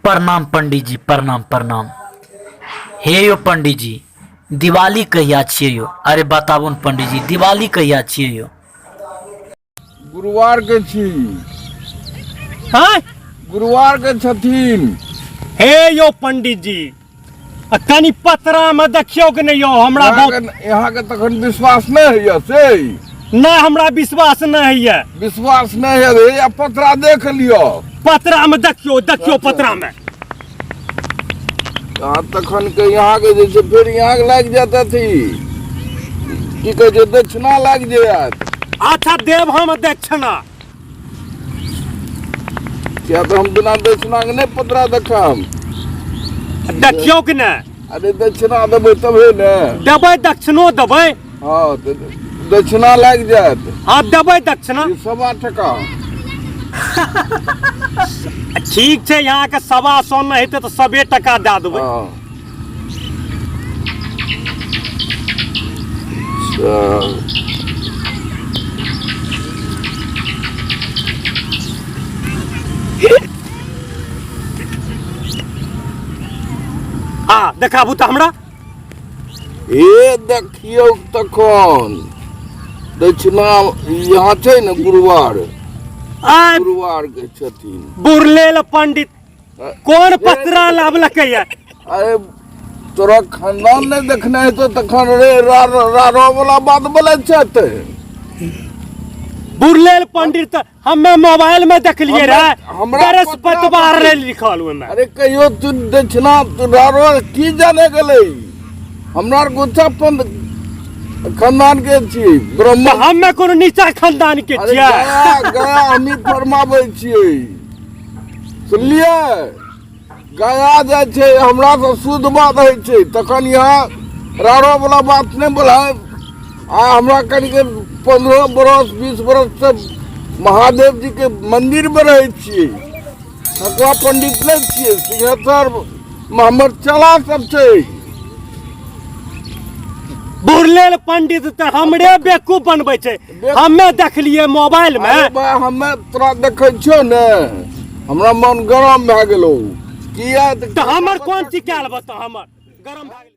प्रणाम पंडीजी, प्रणाम प्रणाम। हे यौ पंडीजी, दिवाली कहिया छियै यौ? अरे बताबू ने पंडीजी, दिवाली कहिया छियै यौ? गुरुवार के छी। हाँ? गुरुवार के छथिन। हे यौ पंडित जी, आ कनि पतरा में देखियौ कि नहीं यौ, हमरा बहुत यहाँ के तखन विश्वास नहीं होइए से? नहीं, हमरा विश्वास नहीं होइए। विश्वास नहीं है रे, आ पतरा देख लियो। पतरा में देखियो, देखियो पतरा में। यहाँ तखन के यहाँ के जे छै फेर यहाँ के लागि जायत अथी की कहै छै, दक्षिणा लागि जायत। अच्छा देव हम दक्षिणा। किया तऽ हम बिना दक्षिणा के नहि पतरा देखब। देखियौ कि नहि? अरे दक्षिणा देबै तबे ने। देबै, दक्षिणो देबै। हँ तऽ दक्षिणा लागि जायत। हँ देबै दक्षिणा। ई 1.25 टका। ठीक छै, यहाँके 125 नहि हेतै तऽ 1.25 टका दए देबै। हँ अच्छा। आ देखाबू तऽ हमरा। हे देखियौ तखन दक्षिणा यहाँ छै ने गुरुवार। आ गुरुवार के छथिन। बुरलेल पंडित कोन पतरा लाबलकै ये? अरे तोरा खानदान नहि देखने हेतौ तखन रे रारो वाला बात बोलै छथि। बुरलेल पंडित हमे मोबाइल में देखलिए रे। हमरा बृहस्पतिवार रे लिखल ओहिमे। अरे कहियो तू दक्षिणा तू रारो की जाने गेलै, हमरा आर गुच्छा खानदान के छी ब्रह्म। हमे कोनो नीचा खानदान के अरे छियै। गया गया हमी फरमाबै छियै, सुनलियै? गया जाइ छै हमरा से शुद्ध बात होइ छै, तखन यहाँ रारो वाला बात नहि बोलाय। आ हमरा कनिके 15 बरस 20 बरस से महादेव जी के मंदिर में रहै छियै, ठकुआ पंडित नहि छियै, सिंहेश्वर हमर चला सब छै। बुरलेल पंडित तऽ हमरे बेवकूफ बनबै छै, हमे देखलिए मोबाइल में। अरे बा, हमे तोरा देखै छियौ ने, हमरा मन गरम भए गेलौ। किया तऽ हमर कोन चीज कयल बता, हमर गरम भए गेल।